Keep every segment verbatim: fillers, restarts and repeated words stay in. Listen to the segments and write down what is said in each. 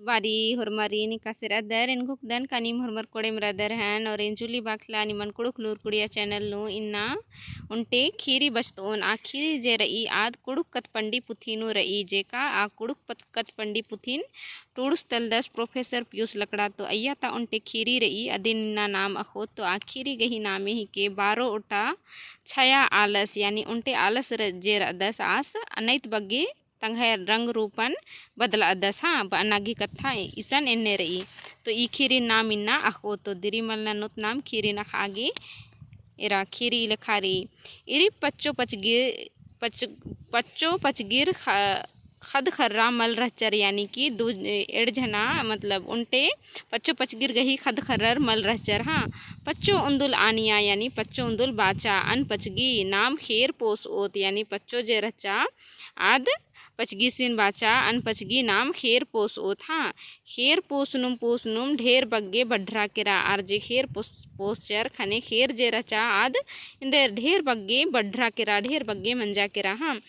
बारी होरमारिन एकासे रअदर, एन घुकदन का नीम होरमर कोड़ेम रअदर हन, और एन जूली बाखला निमन कुँड़ुख़ लूर कुड़िया channel नू। इन्ना ओन्टे खीरी बचतओन, आ खीरी जे रई आद कुँड़ुख़ कत्थपंडी पुथी नू रई, जेका आ कुँड़ुख़ पत-, कत्थपंडी पुथिन टूड़ुस तलदस professor पियुस लकड़ा। तो अइय्या ता ओन्टे खीरी रई, अदिन इन्ना नाम अख़ोत। तो आ खीरी गही नामे हिके बारो ओटा छाया आलस, यानी ओन्टे आलस र-, जे रअदस आस अनैत बग्गे तंग्है रंग रूपन बदलादस, हाँ, बअना गे कत्था इसन एन्ने रई। तो ई खीरिन नाम इन्ना अख़ोत, तो दिरी मल ननोत नाम खीरिन अख़आ गे एरा। खीरी लेखा रई। इरी पच्चो पचगी-, पच-, पच्चो पचगिर ख-, ख़द्द ख़र्रा मल रहचर, यानी कि दू एंड़ झना, मतलब ओन्टे पच्चो पचगिर गही ख़द्द ख़र्रर मल रहचर, हाँ। पच्चो उन्दुल आनिया, यानी पच्चो उन्दुल बाचा, अन पचगी नाम ख़ेर पोसओत, यानी पच्चो जे रहचा आद पचगिसिन बाचा, अन पचगी नाम ख़ेर पोसओत, हाँ। ख़ेर पोसनुम पोसनुम ढेर बग्गे बढ़रा केरा, आर जे ख़ेर पोस-, पोसचर ख़ने ख़ेर जे रहचा आद एन्देर ढेर बग्गे बढ़रा केरा, ढेर बग्गे मंजा केरा, हाँ।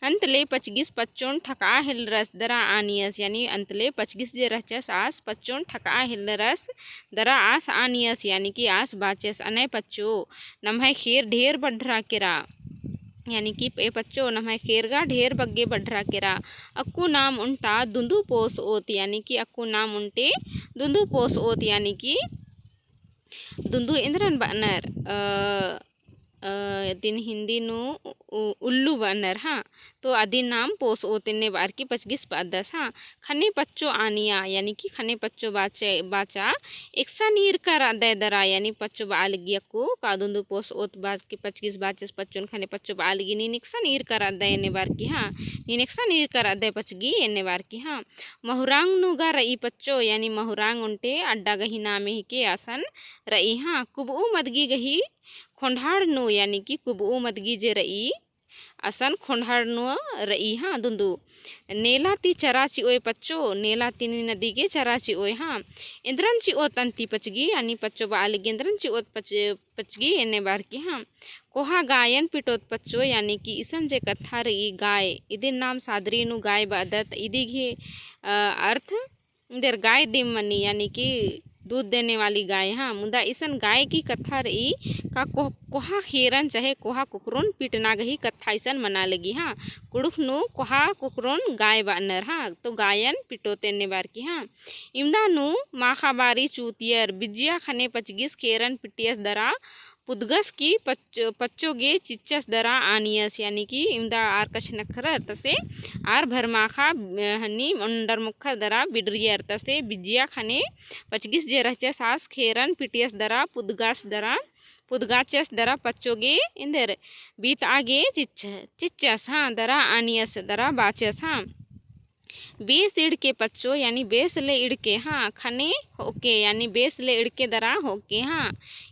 अन्तले पचगिस पच्चोन ठकआ हेलरस दरा आनियस, यानी अन्तले पचगिस जे रहचस आस पच्चोन ठकआ हेलरस दरा आस आनियस, यानी कि आस बाचस, अने पच्चो नम्है ख़ेर ढेर बढ़रा केरा। यानी कि ए पच्चो नम्है ख़ेर गा ढेर बग्गे बढ़रा केरा। अक्कु नाम ओन्टा दुन्दु पोसओत, यानी कि अक्कु नाम ओन्टे दुन्दु पोसओत, यानी कि दुन्दु एन्दरन बअनर, अ, अ, अदिन हिन्दी नू उ-, उ-, उल्लू बअनर, हाँ। तो अदिन नाम पोसओत एन्ने बअर की पचगिस बअदस, हाँ। ख़ने पच्चो आनिया, यानी कि ख़ने पच्चो बाचे, बाचा एकसन ईरका रअदय दरा, यानी पच्चो बआ लगी अक्कु, का दुन्दु पोसओत बअर की पचगिस बाचस पच्चोन ख़ने पच्चो बआ लगी, नीन एकसन ईरका रअदय एन्ने बअर की, हाँ, नीन एकसन ईरका रअदय पचगी एन्ने बअर की, हाँ। महुरांग नू गा रई पच्चो, यानी महुरांग ओन्टे अड्डा गही नामे हिके असन रई, हाँ। कुबऊ मदगी गही ख़ोंड़हाड़ नू, यानी कि कुबऊ मदगी जे रई, असन ख़ोंड़हाड़ नू रई, हाँ, दुन्दु। नेला ती चरा चिओय पच्चो, नेला ती नीन अदिगे चरा चिओय, हाँ। एन्दरन चिओत अन्ती पचगी, यानी पच्चो बआ लगी एन्दरन चिओत पच-, पचगी एन्ने बअर की, हाँ। कोहा गायन पिटोत पच्चो, यानी कि इसन जे कत्था रई गाय, इदिन नाम सादरी नू गाय बअदत, इदी गही, अ, अर्थ एन्देर गाय दिम मनी, यानी कि दूध देने वाली गाय, हाँ। मुदा इसन गाय गही कत्था रई का को-, कोहा ख़ेरन चाहे कोहा कुकरोन पिटना गही कत्था इसन मना लगी, हाँ। कुँड़ुख़ नू कोहा कुकरोन गाय बअनर, हाँ। तो गायन पिटोत एन्ने बअर की, हाँ। इवंदा नू माख़ा बारी चूतियर, बिज्जिया ख़ने पचगिस ख़ेरन पिटियस दरा पुदगस की पच-, पच्चो गे चिच्चस दरा आनियस, यानी कि इवंदा आर कछनखरर तसे आर भरमाख़ा, अ, हनी ओन्डर मोख़र दरा बिडरियर तसे बिज्जिया ख़ने पचगिस जे रहचस आस ख़ेरन पिटियस दरा पुदगस दरा, पुदगाचस दरा पच्चो गे एन्देर बीतआ गे चिच्च-, चिच्चस, हाँ, दरा आनियस दरा बाचस, हाँ। बेस इड़के पच्चो, यानी बेस ले इड़के, हाँ, ख़ने होके, यानी बेस ले इड़के दरा होके, हाँ।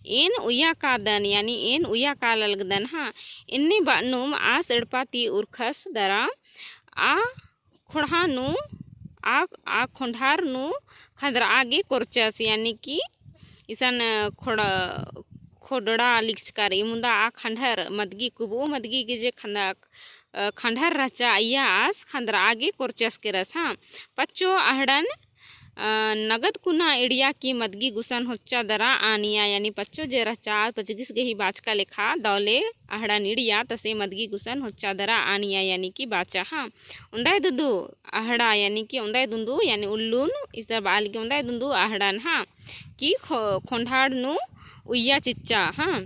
एन उइया कादन, यानी एन उइया काला लगदन, हाँ। एन्ने बअनुम आस एड़पा ती उरखस दरा, आ ख़ोंड़हा नू, आ, आ ख़ोंड़हार नू ख़ंदरआ गे कोरचस, यानी कि इसन ख़ोंड़-, ख़ोंड़हा लिखचका रई, मुदा आ ख़ंडहर मदगी, कुबऊ मदगी गे जे ख़ंदा-, अ, ख़ंडहर रहचा अइय्या आस ख़ंदरआ गे कोरचस केरस, हाँ। पच्चो अहड़न, अ, नगद कुना इड़िया की मदगी गुसन होच्चा दरा आनिया, यानी पच्चो जे रहचा पचगिस गही बाचका लेखा दव ले अहड़न इड़िया तसे मदगी गुसन होच्चा दरा आनिया, यानी कि बाचा, हाँ। ओन्दाय दुन्दु अहड़ा, यानी कि ओन्दाय दुन्दु, यानी उल्लून, इस तरह बआ लगी ओन्दाय दुन्दु अहड़न, हाँ। कि खो-, ख़ोंड़हाड़ नू उइया चिच्चा, हाँ।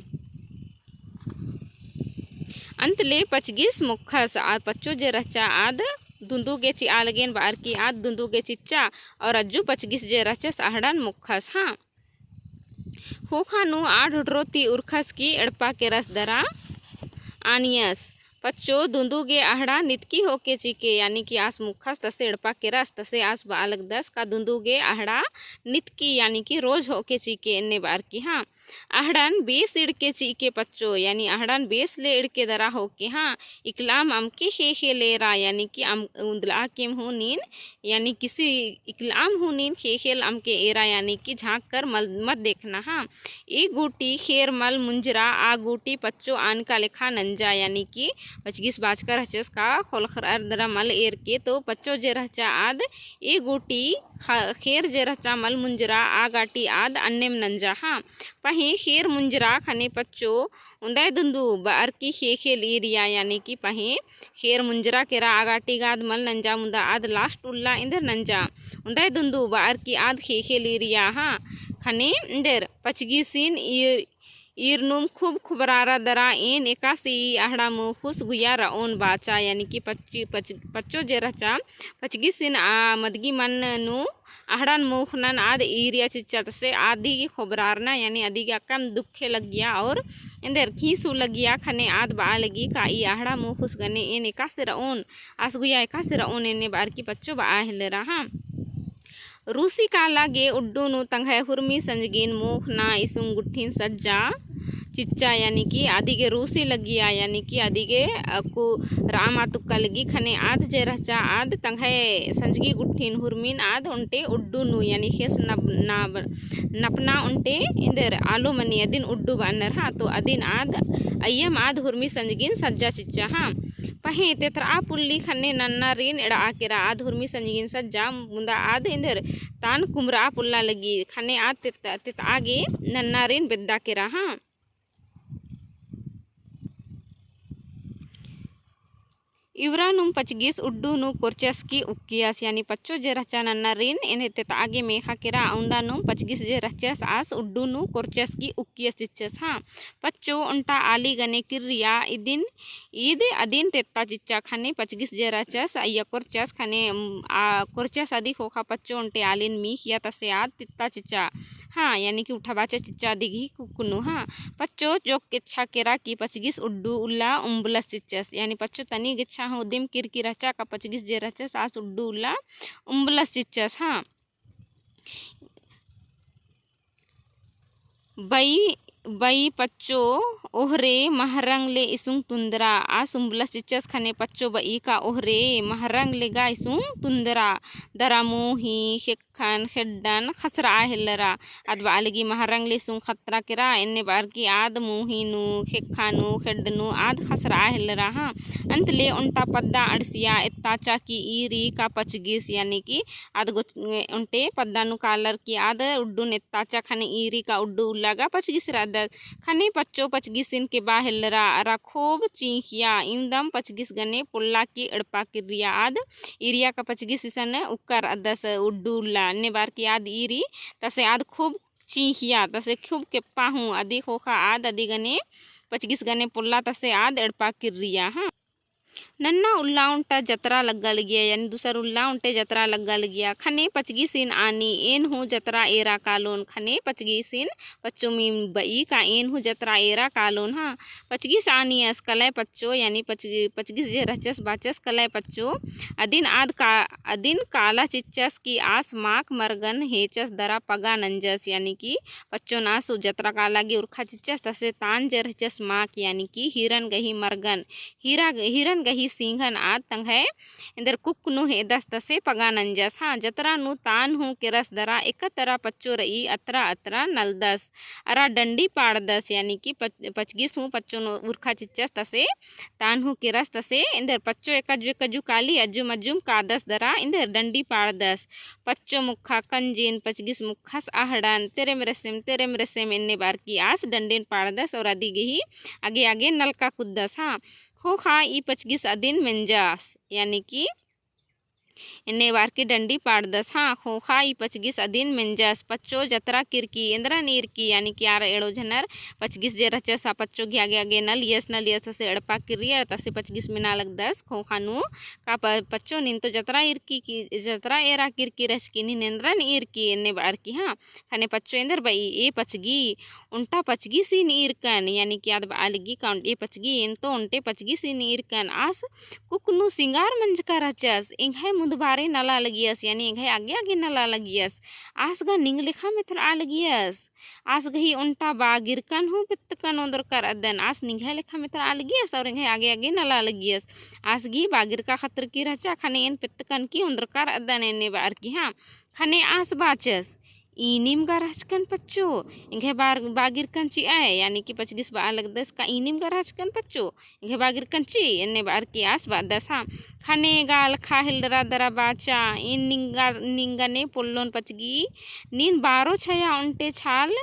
अन्तले पचगिस मोख़स, आद पच्चो जे रहचा आद दुन्दु गे चिआ लगेन बअर की आद दुन्दु गे चिच्चा, और अज्जु पचगिस जे रहचस अहड़न मोख़स, हाँ। ख़ोख़ा नू आ ढोढरो ती उरखस की एड़पा केरस दरा आनियस। पच्चो दुन्दु गे अहड़ा नितकी होके चिके, यानी कि आस मोख़स तसे एड़पा केरस, तसे आस बआ लगदस का दुन्दु गे अहड़ा नितकी, यानी कि रोज होके चिके एन्ने बअर की, हाँ। अहड़न बेस इड़के चिके पच्चो, यानी अहड़न बेस ले इड़के दरा होके, हाँ। इकलाम अमके ख़ेख़ेल एरा, यानी कि अम उन्दलआ केम हूँ नीन, यानी किसी इकलाम हूँ नीन ख़ेख़ेल अमके एरा, यानी कि झांक कर मल-, मत देखना, हाँ। ए गूटी ख़ेर मल मुंजरा, आ गूटी पच्चो आनका लेखा नंजा, यानी कि पचगिस बाचका रहचस का ख़ोलख़रअर दरा मल एरके तो पच्चो जे रहचा आद ए गूटी ख-, ख़ेर जे रहचा मल मुंजरा आ गाटी आद अन्नेम नंजा हाँ। पहें ख़ेर मुंजरा ख़ने पच्चो उन्दय दुन्दु बअर की ख़ेख़ेल ईरिया यानी कि पहें ख़ेर मुंजरा केरा आ गाटी गा आद मल नंजा मुदा आद last उल्ला एन्देर नंजा। उन्दय दुन्दु बअर की आद ख़ेख़ेल ईरिया हाँ। ख़ने एन्देर पचगिसिन ईर ईरनुम खूब खुबरारा दरा एन एकासे ई अहड़ा मोख़ुस गुया रओन बाचा, यानी कि पच्ची-, पच-, पच्चो जे रहचा, पचगिसिन आ मदगी मन नू अहड़न मोख़नन आद ईरिया चिच्चा तसे आदि गे खुबरारना, यानी अदि गे अकम दुखे लगिया और एन्देर खीसु लगिया। ख़ने आद बआ लगी का ई अहड़ा मोख़ुस गने एन एकासे रओन, आस गुया एकासे रओन एन्ने बअर की पच्चो बआ हेल्लरा हाँ। रूसी काला गे उड्डू नू तंग्है हुरमी संजगिन मोख़ना इसुंग गुट्ठिन सज्जा चिच्चा, यानी कि अदि गे रूसी लगिया, यानी कि अदि गे अक्कु रामा तुक्का लगी। ख़ने आद जे रहचा आद तंग्है संजगी गुट्ठिन हुरमिन आद ओन्टे उड्डू नू, यानी ख़ेस नप-, ना-, नपना ओन्टे एन्देर आलू मनी अदिन उड्डू बअनर हाँ, तो अदिन आद अइय्यम आद हुरमी संजगिन सज्जा चिच्चा हाँ। पहें तेथरआ पुल्ली ख़ने नन्नारिन एड़आ केरा आद हुरमी संजगिन सज्जा मुदा आद एन्देर तान कुमरआ पुल्ला लगी। ख़ने आद तेत-, तेतआ गे नन्नारिन बेद्दा केरा हाँ। इवरा नुम पचगिस उड्डू नू कोरचस की उक्कियस, यानी पच्चो जे रहचा नन्नारिन एन्देर तेतआ गे मेख़ा केरा, अउन्दा नुम पचगिस जे रहचस आस उड्डू नू कोरचस की उक्कियस चिच्चस हाँ। पच्चो ओन्टा आली गने किर्रिया इदिन ईद अदिन तेत्ता चिच्चा। ख़ने पचगिस जे रहचस अइय्या कोरचस ख़ने, उम, आ, कोरचस अदि ख़ोख़ा पच्चो ओन्टे आलिन मीख़िया तसे आद तेत्ता चिच्चा। हाँ, यानी कि उठा बाचा चिच्चा अदि गही कुक्कु नू हाँ। पच्चो जोक गेच्छा केरा कि पचगिस उड्डू उल्ला उम्बलस चिच्चस, यानी पच्चो तनी गेच्छा हूँ दिम किरकी रहचा का पचगिस जे रहचस आस उड्डू उल्ला उम्बलस चिच्चस हाँ। बई, बई पच्चो ओहरे महरंग ले इसुंग तुन्दरा, आस उम्बलस चिच्चस ख़ने पच्चो बई का ओहरे महरंग ले गा इसुंग तुन्दरा, दरा मोही, ख़ेक्खन, ख़ेड्डन, ख़सरआ हेल्लरा। आद बआ लगी महरंग ले इसुंग ख़तरा केरा, एन्ने बअर की आद मोही नू, ख़ेक्खा नू, ख़ेड्ड नू, आद ख़सरआ हेल्लरा हाँ। अन्त ले ओन्टा पद्दा अंड़सिया एत्ताचा की ईरी का पचगिस, यानी कि आद गो-, ओन्टे पद्दा नू कालर की आद उड्डुन एत्ताचा ख़ने ईरी का उड्डू उल्ला गा पचगिस रअदस। ख़ने पच्चो पचगिसिन केबा हेल्लरा अरा खूब चींख़िया इवंदम पचगिस गने पोल्ला की एड़पा किर्रिया आद ईरिया का पचगिस इसन उक्कर रअदस उड्डू उल्ला। एन्ने बअर की आद ईरी तसे आद खूब चींख़िया तसे खूब केप्पा हूँ अदि ख़ोख़ा आद अदि गने पचगिस गने पोल्ला तसे आद एड़पा किर्रिया हाँ। नन्ना उल्ला ओन्टा जतरा लग्गा लगिया, यानी दूसर उल्ला ओन्टे जतरा लग्गा लगिया। ख़ने पचगिसिन आनी, एन हूँ जतरा एरा कालोन। ख़ने पचगिसिन पच्चो मीम बई का एन हूँ जतरा एरा कालोन हाँ। पचगिस आनियस कलय पच्चो, यानी पचगि-, पचगिस जे रहचस बाचस कलय पच्चो। अदिन आद का, अदिन काला चिच्चस कि आस माक मरगन हेचस दरा पगा नंजस, यानी कि पच्चोन आस जतरा काला गे उरखा चिच्चस तसे तान जे रहचस माक, यानी कि हीरन गही मरगन। हीरा, हीरन गही सिंघन आद तंग्है एन्देर कुक नू हेदस तसे पगा नंजस। हाँ, जतरा नू तान हूँ केरस दरा एका तरा पच्चो रई अतरा अतरा नलदस। अरा डंडी पाड़दस, यानी कि पच-, पचगिस हूँ पच्चो नू उरखा चिच्चस तसे तान हूँ केरस तसे एन्देर पच्चो एकजु एकजु काली अज्जुम अज्जुम कादस दरा एन्देर डंडी पाड़दस। पच्चो मुक्खा कंजिन, पचगिस मुक्खस अहड़न, तेरेम रेसेम, तेरेम रेसेम एन्ने बअर की आस डंडिन पाड़दस और अदि गही आगे आगे नलका कुद्दस। हाँ, ख़ोख़ा ई पचगिस अदिन मेंजस, यानी कि एन्ने बअर की डंडी पाड़दस। हाँ, ख़ोख़ा ई पचगिस अदिन मेंजस, पच्चो जतरा किरकी, एन्दरन ईरकी, यानी कि आर एड़ो झनर पचगिस जे रहचस, आ पच्चो गही आगे आगे नलियस, नलियस तसे एड़पा किर्रियर, तसे पचगिस मेना लगदस, ख़ोख़ा नू का प-, पच्चो नीन तो जतरा ईरकी की, जतरा एरा किरकी रहचकी, नीन एन्दरन ईरकी, एन्ने बअर की, हाँ। ख़ने पच्चो एन्देर बई, ए पचगी, ओन्टा पचगिसिन ईरकन, यानी कि आद बआ लगी का ए पचगी, एन तो ओन्टे पचगिसिन ईरकन, आस कुक नू सिंगार मंजका रहचस, एंग्है मुन्दबारे नला लगियस, यानी एंग्है आगे आगे नला लगियस, आस गा निंग लेखा मेथरआ लगियस। आस गही ओन्टा बागिरकन हूँ पेत्तकन ओन्दरकर अदन, आस निंग्है लेखा मेथरआ लगियस और एंग्है आगे आगे नला लगियस। आस गही बागिरका खतरकी रहचा, ख़ने एन पेत्तकन की ओन्दरकर अदन एन्ने बअर की, हाँ। ख़ने आस बाचस, ईनिम गा रहचकन पच्चो, एंग्है बार-, बागिरकन चि'अय, यानी कि पचगिस ब'आ लगदस का ईनिम गा रहचकन पच्चो, एंग्है बागिरकन चि, एन्ने ब'अर की आस ब'अदस हाँ। ख़ने गा अलख़ा हेलरा दरा बाचा, ईन निंगा, निंगने पोल्लोन पचगी, नीन बारो छया ओन्टे छाल,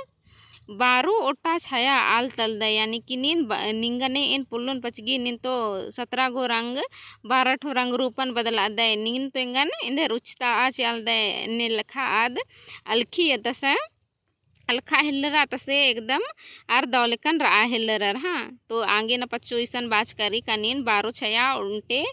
बारो ओटा छया आल तलदय, यानी कि नीन ब-, निंगने एन पोल्लोन पचगी, नीन तो सतरा गो रंग, बारा ठो रंग रूपन बदलादय, नीन तो एंगन एन्देर उचता आच आलदय, एन्ने लेखा आद अलख़ी अदस, अलख़ा हेलरा तसे एकदम आर दौलेकन र'आ हेलरर हाँ। तो आंगे न पच्चो इसन बाच करी का नीन बारो छया ओन्टे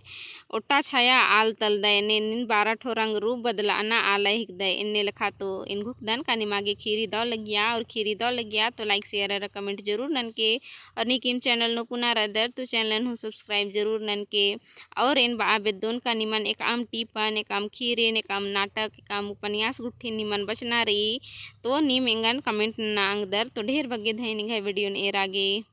ओटा छया आल तलदय, एन्ने नीन बारा ठो रंग रूप बदलाना आलय हिकदय, एन्ने लेखा तो एन घुखदन का निमागे खीरी दौ लगिया, और खीरी दौ लगिया तो like, share और comment जरूर ननके, और नीकिम channel नू पुना र'अदर तो channel हूँ subscribe जरूर ननके, और एन ब'आ बेद्दोन का निमन एकअम टीपन, एकअम खीरेन, एकअम नाटक, एकअम उपन्यास गुट्ठिन निमन बचना र'ई, तो नीम एंगन comment नना अंगदर, तो ढेर बग्गे धैन एंग्है video न एरा गे।